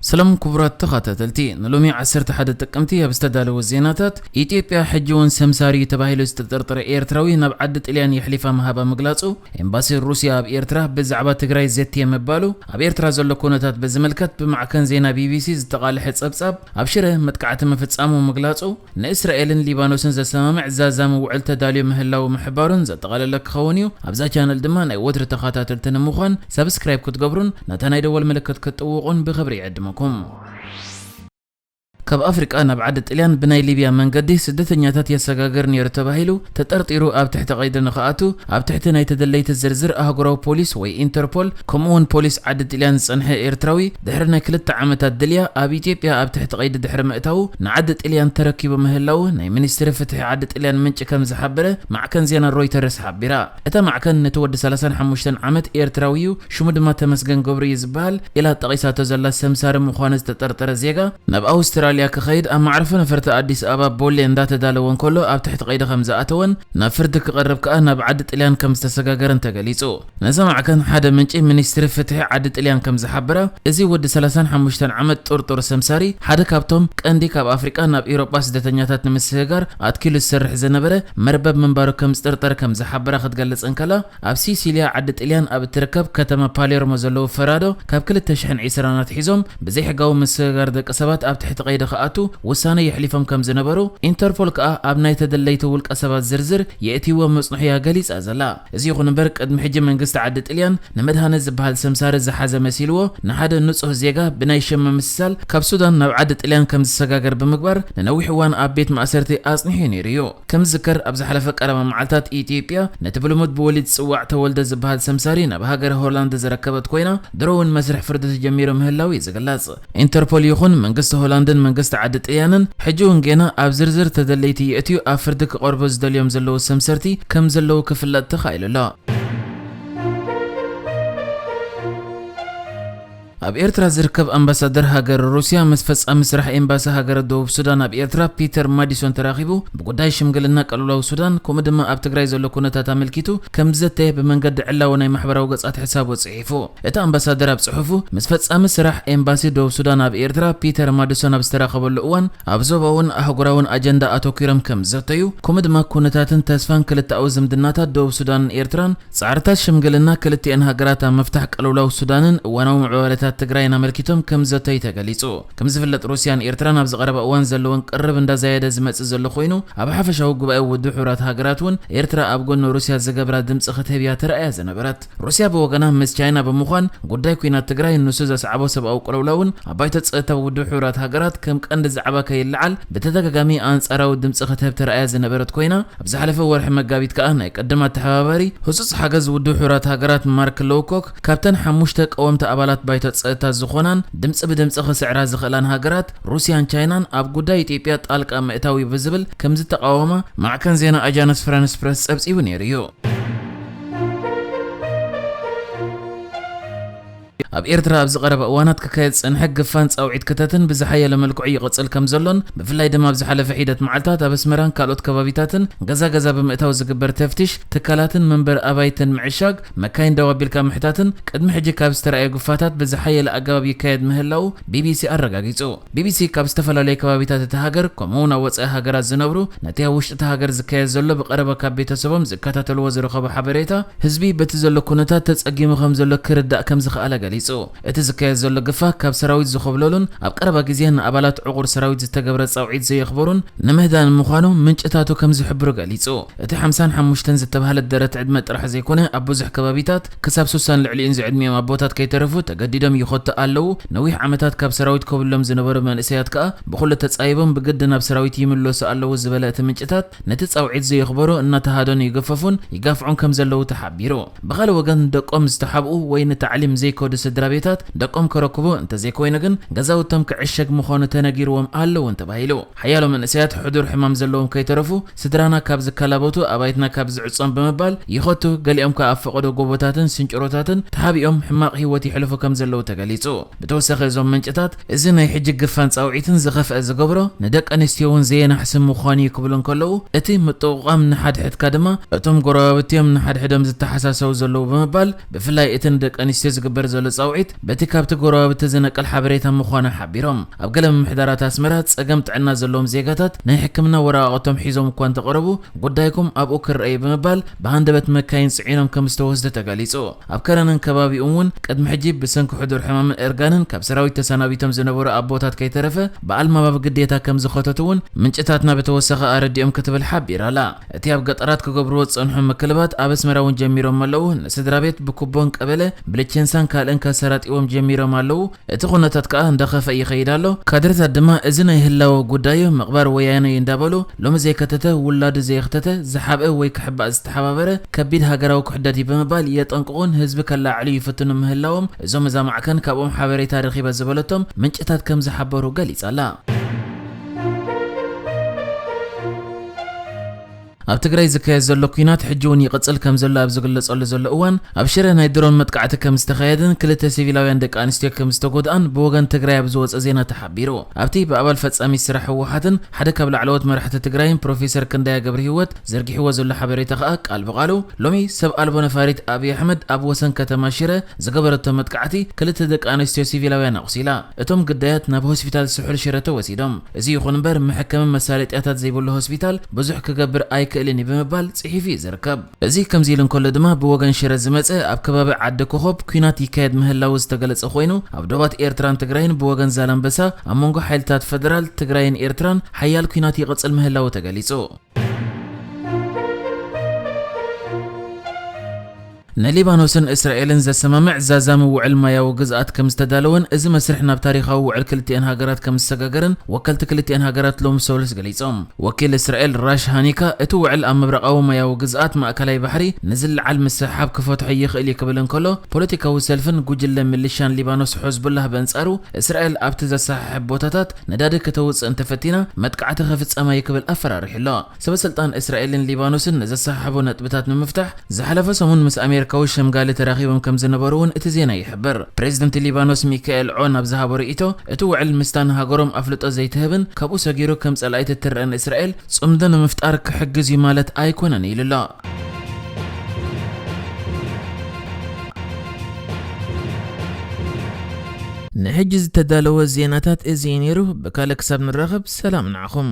ሰላም ክቡራት ተኸታተልቲ፣ ንሎሚ ዓሰርተ ሓደ ጥቅምቲ ኣብ ዝተዳለወ ዜናታት፣ ኢትዮጵያ ሕጂ እውን ሰምሳሪ ተባሂሉ ዝተጠርጠረ ኤርትራዊ ናብ ዓዲ ጥልያን የሕሊፋ ምሃባ ምግላጹ፣ ኤምባሲ ሩስያ ኣብ ኤርትራ ብዛዕባ ትግራይ ዘትየ ምባሉ፣ ኣብ ኤርትራ ዘሎ ኩነታት ብዝምልከት ብማዕከን ዜና ቢቢሲ ዝተቓልሐ ጸብጻብ፣ ኣብ ሽረ መጥቃዕቲ ምፍጻሙ ምግላጹ፣ ንእስራኤልን ሊባኖስን ዘሰማምዕ ዛዛሚ ውዕል ተዳልዩ ምህላዉ ምሕባሩን ዘጠቓለለ ክኸውን እዩ። ኣብዛ ቻነል ድማ ናይ ወትሪ ተኸታተልቲ ንምዃን ሳብስክራይብ ክትገብሩን ነታ ናይ ደወል ምልክት ክትጥውቑን ብኽብሪ ይዕድመኩም። ካብ ኣፍሪቃ ናብ ዓዲ ጥልያን ብናይ ሊብያ መንገዲ ስደተኛታት የሰጋግር ነይሩ ተባሂሉ ተጠርጢሩ ኣብ ትሕቲ ቀይዲ ንኽኣቱ ኣብ ትሕቲ ናይ ተደለይቲ ዝርዝር ኣህጉራዊ ፖሊስ ወይ ኢንተርፖል ከምኡ እውን ፖሊስ ዓዲ ጥልያን ዝጸንሐ ኤርትራዊ ድሕሪ ናይ ክልተ ዓመታት ድልያ ኣብ ኢትዮጵያ ኣብ ትሕቲ ቀይዲ ድሕሪ ምእታዉ ንዓዲ ጥልያን ተረኪቡ ምህላዉ ናይ ሚኒስትሪ ፍትሒ ዓዲ ጥልያን ምንጪ ከም ዝሓበረ ማዕከን ዜና ሮይተርስ ሓቢራ። እታ ማዕከን ነቲ ወዲ ሰላሳን ሓሙሽተን ዓመት ኤርትራዊ እዩ፣ ሽሙ ድማ ተመስገን ገብሩ እዩ ዝበሃል ኢላ ጠቒሳቶ ዘላ ሰምሳሪ ምዃኑ ዝተጠርጠረ ዜጋ ናብ ኣውስትራልያ ክኸይድ ኣብ መዕረፎ ነፈርቲ ኣዲስ ኣበባ ቦሌ እንዳተዳለወ እንከሎ ኣብ ትሕቲ ቀይዲ ከም ዝኣተወን ናብ ፍርዲ ክቐርብ ከኣ ናብ ዓዲ ጥልያን ከም ዝተሰጋገረን ተገሊጹ። ነዛ ማዕከን ሓደ ምንጪ ሚኒስትሪ ፍትሒ ዓዲ ጥልያን ከም ዝሓበራ፣ እዚ ወዲ ሰላሳን ሓሙሽተን ዓመት ጥርጡር ሰምሳሪ ሓደ ካብቶም ቀንዲ ካብ ኣፍሪቃ ናብ ኤውሮጳ ስደተኛታት ንምስግጋር ኣትኪሉ ዝሰርሕ ዝነበረ መርበብ ምንባሩ ከም ዝጥርጠር ከም ዝሓበራ ክትገልጽ እንከላ፣ ኣብ ሲሲልያ ዓዲ ጥልያን ኣብ እትርከብ ከተማ ፓሌርሞ ዘለዉ ፈራዶ ካብ ክልተ ሽሕን ዕስራን ኣትሒዞም ብዘይሕጋዊ ምስግጋር ደቂ ሰባት ኣብ ትሕቲ ቀይዲ ክኣቱ ውሳነ የሕሊፎም ከም ዝነበሩ፣ ኢንተርፖል ከኣ ኣብ ናይ ተደለይቲ ውልቀ ሰባት ዝርዝር የእትይዎ ምጽንሑ እያ ገሊጻ ዘላ። እዚ ይኹን እምበር፣ ቅድሚ ሕጂ መንግስቲ ዓዲ ጥልያን ንመድሃነ ዝበሃል ሰምሳሪ ዝሓዘ መሲልዎ፣ ንሓደ ንጹህ ዜጋ ብናይ ሽም ምምስሳል ካብ ሱዳን ናብ ዓዲ ጥልያን ከም ዝሰጋገር ብምግባር፣ ንነዊሕ እዋን ኣብ ቤት ማእሰርቲ ኣጽኒሑ ነይሩ እዩ። ከም ዝዝከር፣ ኣብ ዝሓለፈ ቀረባ መዓልታት ኢትዮጵያ ነቲ ብልሙድ ብወሊድ ዝጽዋዕ ተወልደ ዝበሃል ሰምሳሪ ናብ ሃገረ ሆላንድ ዘረከበት ኮይና፣ ድሮ እውን መስርሕ ፍርዲ ተጀሚሩ ምህላው እዩ ዝግለጽ። ኢንተርፖል ይኹን መንግስቲ ሆላንድን መንግስቲ ዓዲ ጥልያንን ሕጂ እውን ጌና ኣብ ዝርዝር ተደለይቲ የእትዩ ኣብ ፍርዲ ክቐርቡ ዝደልዮም ዘለዉ ሰምሰርቲ ከም ዘለዉ ክፍለጥ ተኻኢሉ ኣሎ። ኣብ ኤርትራ ዝርከብ ኣምባሳደር ሃገር ሩስያ ምስ ፈጻሚ ስራሕ ኤምባሲ ሃገረ ደቡብ ሱዳን ኣብ ኤርትራ ፒተር ማዲሶን ተራኺቡ ብጉዳይ ሽምግልና ቅልውላው ሱዳን ከምኡ ድማ ኣብ ትግራይ ዘሎ ኩነታት ኣመልኪቱ ከም ዝዘተየ ብመንገዲ ዕላዊ ናይ ማሕበራዊ ገጻት ሕሳቡ ጽሒፉ። እቲ ኣምባሳደር ኣብ ጽሑፉ፣ ምስ ፈጻሚ ስራሕ ኤምባሲ ደቡብ ሱዳን ኣብ ኤርትራ ፒተር ማዲሶን ኣብ ዝተራኸበሉ እዋን፣ ኣብ ዞባውን ኣህጉራውን ኣጀንዳ ኣተኲሮም ከም ዝዘተዩ፣ ከምኡ ድማ ኩነታትን ተስፋን ክልተኣዊ ዝምድናታት ደቡብ ሱዳንን ኤርትራን፣ ጻዕርታት ሽምግልና ክልቲኤን ሃገራት ኣብ ምፍታሕ ቅልውላው ሱዳንን እዋናዊ ምዕባለታት ትግራይን ኣመልኪቶም ከም ዝዘተዩ ተገሊጹ። ከም ዝፍለጥ፣ ሩስያን ኤርትራን ኣብዚ ቀረባ እዋን ዘለወን ቅርብ እንዳዛየደ ዝመጽእ ዘሎ ኮይኑ፣ ኣብ ሓፈሻዊ ጉባኤ ውድብ ሕቡራት ሃገራት እውን ኤርትራ ኣብ ጎኒ ሩስያ ዝገብራ ድምጺ ክትህብ እያ ተራእያ ዝነበረት። ሩስያ ብወገና ምስ ቻይና ብምዃን ጉዳይ ኲናት ትግራይ ንሱ ዘስዓቦ ሰብኣዊ ቅልውላውን ኣብ ባይቶ ጸጥታ ውድብ ሕቡራት ሃገራት ከም ቀንዲ ዛዕባ ከይለዓል ብተደጋጋሚ ኣንጻራዊ ድምጺ ክትህብ ተራእያ ዝነበረት ኮይና፣ ኣብ ዝሓለፈ ወርሒ መጋቢት ከኣ ናይ ቀደም ኣተሓባባሪ ህጹጽ ሓገዝ ውድብ ሕቡራት ሃገራት ማርክ ሎውኮክ ካብተን ሓሙሽተ ቀወምቲ ኣባላት ባይቶ ጸጥታ ዝኾናን ድምጺ ብድምጺ ክስዕራ ዝኽእላን ሃገራት ሩስያን ቻይናን ኣብ ጉዳይ ኢትዮጵያ ጣልቃ ምእታው እዩ ብዝብል ከም ዝተቃወማ ማዕከን ዜና ኣጃንስ ፍራንስ ፕረስ ጸብጺቡ ነይሩ እዩ። ኣብ ኤርትራ ኣብዚ ቀረባ እዋናት ክካየድ ዝጸንሐ ግፋን ጻውዒት ክተትን ብዝሓየለ መልክዑ ይቕጽል ከም ዘሎን፣ ብፍላይ ድማ ኣብ ዝሓለፈ ሒደት መዓልታት ኣብ ኣስመራን ካልኦት ከባቢታትን ገዛ ገዛ ብምእታው ዝግበር ተፍትሽ፣ ትካላትን መንበሪ ኣባይትን ምዕሻግ፣ መካይን ደው ኣቢልካ ምሕታትን ቅድሚ ሕጂ ካብ ዝተራእየ ግፋታት ብዝሓየለ ኣገባብ ይካየድ ምህላዉ ቢቢሲ ኣረጋጊጹ። ቢቢሲ ካብ ዝተፈላለዩ ከባቢታት እቲ ሃገር፣ ከምኡ እውን ኣብ ወጻኢ ሃገራት ዝነብሩ፣ ነቲ ኣብ ውሽጢ እቲ ሃገር ዝካየድ ዘሎ ብቐረባ ካብ ቤተሰቦም ዝከታተልዎ ዝረኸቦ ሓበሬታ፣ ህዝቢ በቲ ዘሎ ኩነታት ተጸጊሙ ከም ዘሎ ክርዳእ ከም ዝኸኣለ ገሊጹ። እቲ ዝካየድ ዘሎ ግፋ ካብ ሰራዊት ዝኾብለሉን ኣብ ቀረባ ግዜ ንኣባላት ዕቑር ሰራዊት ዝተገብረ ጻውዒት ዘየኽበሩን ንምህዳን ምዃኑ ምንጭታቱ ከም ዝሕብሩ ገሊጹ። እቲ ሓምሳን ሓሙሽተን ዝተባህለት ደረት ዕድመ ጥራሕ ዘይኮነ፣ ኣብ ብዙሕ ከባቢታት ክሳብ ሱሳን ልዕሊኡን ዝዕድሚኦም ኣቦታት ከይተረፉ ተገዲዶም ይኸቱ ኣለዉ። ነዊሕ ዓመታት ካብ ሰራዊት ኮብልሎም ዝነበሩ መንእሰያት ከኣ ብኹሉ ተጻይቦም ብግዲ ናብ ሰራዊት ይምለሱ ኣለዉ ዝበለ እቲ ምንጭታት፣ ነቲ ጻውዒት ዘየኽበሩ እናተሃደኑ ይግፈፉን ይጋፍዑን ከም ዘለዉ ተሓቢሩ። ብኻልእ ወገን፣ ደቆም ዝተሓብኡ ወይ ንታዕሊም ዘይከዱ ስድራ ቤታት ደቆም ከረክቡ፣ እንተዘይኮይኑ ግን ገዛውቶም ክዕሸግ ምዃኑ ተነጊርዎም ኣለውን ተባሂሉ። ሓያሎ መንእሰያት ሕዱር ሕማም ዘለዎም ከይተረፉ፣ ስድራና ካብ ዝከላበቱ ኣባይትና ካብ ዝዕጾም ብምባል ይኸቱ፣ ገሊኦም ከኣ ኣብ ፈቐዶ ጎቦታትን ስንጭሮታትን ተሓቢኦም ሕማቕ ህይወት የሕልፉ ከም ዘለዉ ተገሊጹ። ብተወሳኺ እዞም ምንጭታት፣ እዚ ናይ ሕጂ ግፋን ጻውዒትን ዝኸፍአ ዝገብሮ፣ ንደቂ ኣንስትዮ እውን ዘየናሕስም ምዃኑ እዩ ክብሉ እንከለዉ፣ እቲ ምጥቑቓም ንሓድሕድካ ድማ እቶም ጎረባብቲ እዮም ንሓድሕዶም ዝተሓሳሰቡ ዘለዉ ብምባል፣ ብፍላይ እቲ ንደቂ ኣንስትዮ ዝግበር ዘሎ ጻውዒት በቲ ካብቲ ጎረባብቲ ዝነቅል ሓበሬታ ምዃኑ ሓቢሮም። ኣብ ገለ ምምሕዳራት ኣስመራ ጸገም ጥዕና ዘለዎም ዜጋታት ናይ ሕክምና ወረቓቕቶም ሒዞም እኳ እንተቐረቡ፣ ጉዳይኩም ኣብኡ ክረኣዩ ብምባል ብሃንደበት መካይን ጽዒኖም ከም ዝተወስደ ተገሊጹ። ኣብ ከረንን ከባቢኡን እውን ቅድሚ ሕጂ ብሰንኪ ሕዱር ሕማምን እርጋንን ካብ ሰራዊት ተሰናቢቶም ዝነበሩ ኣቦታት ከይተረፈ ብኣልማባ ብግዴታ ከም ዝኸተቱ እውን ምንጭታትና ብተወሰኸ ኣረዲኦም ክትብል ሓቢራ ኣላ። እቲ ኣብ ገጠራት ክገብርዎ ዝጸንሑ ምክልባት ኣብ ኣስመራ እውን ጀሚሮም ኣለዉ። ንስድራ ቤት ብኩቦን ቀበለ ብልቼንሳን ካልእን ከሰራጢዎም ጀሚሮም ኣለዉ። እቲ ኩነታት ከኣ እንዳኸፈ ይኸይድ ኣሎ። ካድረታት ድማ እዚ ናይ ህላወ ጉዳዩ ምቕባር ወያነ እዩ እንዳበሉ፣ ሎሚ ዘይከተተ ውላዱ ዘየኽተተ፣ ዝሓብአ ወይ ክሕባእ ዝተሓባበረ ከቢድ ሃገራዊ ክሕደት እዩ ብምባል የጠንቅቑን ህዝቢ ከለዓዕሉ ይፍትኑ ምህላዎም እዞም እዛ ማዕከን ካብኦም ሓበሬታ ረኺባ ዝበለቶም ምንጭታት ከም ዝሓበሩ ገሊጻ ኣላ። ኣብ ትግራይ ዝካየድ ዘሎ ኲናት ሕጂ እውን ይቕጽል ከም ዘሎ ኣብ ዝግለጸሉ ዘሎ እዋን፣ ኣብ ሽረ ናይ ድሮን መጥቃዕቲ ከም ዝተኻየደን ክልተ ሲቪላውያን ደቂ ኣንስትዮ ከም ዝተጎድኣን ብወገን ትግራይ ኣብ ዝወጸ ዜና ተሓቢሩ። ኣብቲ ብኣባል ፈጻሚ ስራሕ ህወሓትን ሓደ ካብ ላዕለዎት መራሕቲ ትግራይን ፕሮፌሰር ክንዳያ ገብረ ህይወት ዘርጊሕዎ ዘሎ ሓበሬታ ከኣ ቃል ብቓሉ፣ ሎሚ ሰብ ኣልቦ ነፋሪት ኣብይ ኣሕመድ ኣብ ወሰን ከተማ ሽረ ዝገበረቶ መጥቃዕቲ ክልተ ደቂ ኣንስትዮ ሲቪላውያን ኣቑሲላ። እቶም ግዳያት ናብ ሆስፒታል ስሑል ሽረ ተወሲዶም። እዚ ይኹን እምበር፣ መሐከምን መሳለጥያታት ዘይብሉ ሆስፒታል ብዙሕ ክገብር ኣይክእልን እዩ ብምባል ጽሒፉ እዩ ዝርከብ። እዚ ከምዚ ኢሉ እንከሎ ድማ፣ ብወገን ሽረ ዝመጸ ኣብ ከባቢ ዓዲ ኮኾብ ኲናት ይካየድ ምህላዉ ዝተገለጸ ኮይኑ፣ ኣብ ዶባት ኤርትራን ትግራይን ብወገን ዛላምበሳ ኣብ መንጎ ሓይልታት ፈደራል ትግራይን ኤርትራን ሓያል ኲናት ይቕጽል ምህላዉ ተገሊጹ። ንሊባኖስን እስራኤልን ዘሰማምዕ ዛዛሚ ውዕል ማያዊ ግዝኣት ከም ዝተዳለወን እዚ መስርሕ ናብ ታሪኻዊ ውዕል ክልቲኤን ሃገራት ከም ዝሰጋገርን ወከልቲ ክልቲኤን ሃገራት ሎሚ ሰሉስ ገሊጾም። ወኪል እስራኤል ራሽ ሃኒካ እቲ ውዕል ኣብ ምብራቓዊ ማያዊ ግዝኣት ማእከላይ ባሕሪ ንዝለዓል ምስሕሓብ ክፈትሖ ይኽእል እዩ ክብል እንከሎ፣ ፖለቲካዊ ሰልፍን ጉጅለ ሚሊሻን ሊባኖስ ሑዝቡላህ በንጻሩ እስራኤል ኣብቲ ዘሰሓሕብ ቦታታት ነዳዲ ከተውጽእ እንተፈቲና መጥቃዕቲ ክፍጸም እዩ ክብል ኣፈራሪሑ ኣሎ። ሰበ ስልጣን እስራኤልን ሊባኖስን ንዘሰሓሕቡ ነጥብታት ንምፍታሕ ዝሓለፈ ሰሙን ምስ ኣሜሪካዊ ሸምጋሊ ተራኺቦም ከም ዝነበሩ እውን እቲ ዜና ይሕብር። ፕሬዚደንት ሊባኖስ ሚካኤል ዖን ኣብ ዝሃቦ ርእይቶ፣ እቲ ውዕል ምስታን ሃገሮም ኣፍልጦ ዘይትህብን ካብኡ ሰጊሩ ከም ጸላኢት እትረአን እስራኤል ጽምዶ ንምፍጣር ክሕግዝ እዩ ማለት ኣይኮነን ኢሉ ኣሎ። ንሕጂ ዝተዳለወ ዜናታት እዚ እዩ ነይሩ። ብካልእ ክሳብ ንራኸብ ሰላም ንዓኹም።